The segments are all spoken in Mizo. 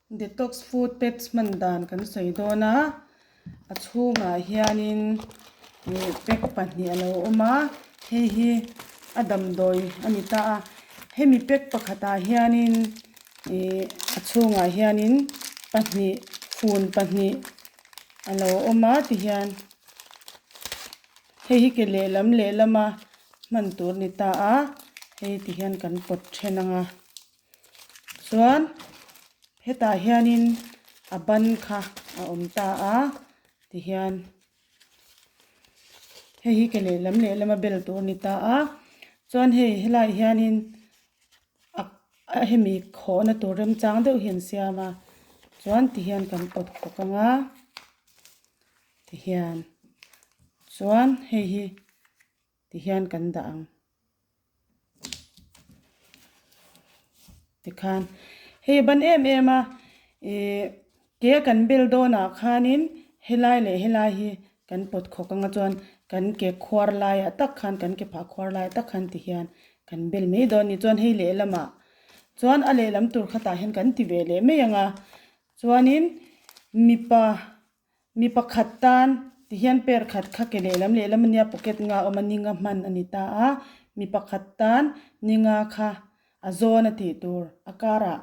Detox food pads hman dan kan sawi dawn a, a chhungah hianin ih pack pahnih a lo awm a, hei hi a damdawi a ni ta a, hemi pack pakhatah hianin ih a chhungah hianin pahnih fun pahnih a lo awm a tihian hei hi ke lehlam lehlama hman tur a ni ta a, hei tihian kan pawt then ang a. Chuan hetah hianin a ban kha a awm ta a tihian hei hi ke lehlam lehlam a bel tur a ni ta a chuan hei helaiah hianin a a hemi khawhna tur remchang deuh hi an siam a chuan tihian kan pawt khawk ang a tihian chuan hei hi tihian kan dah ang. Tikhan hei ban em em a ih ke kan bel dawnah khanin helai leh helai hi kan pawt khawk anga chuan kan ke khuar laiah tak khan kan ke phah khuar laiah tak khan tihian kan bel mai dawn a ni. Chuan hei lehlamah chuan a lehlam tur khatah hian kan ti ve leh mai ang a chuanin mipa Mi pakhat tan ti hian per khat kha ke lehlam lehlam ania pocket nga awm a ninga hman a ni ta a, mi pakhat tan ninga kha a zawn a tih tur a karah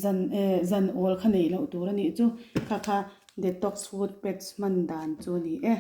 zan eh zan awl kha neih loh tur a nih chu kha kha detox food pads hman dan chu a ni e.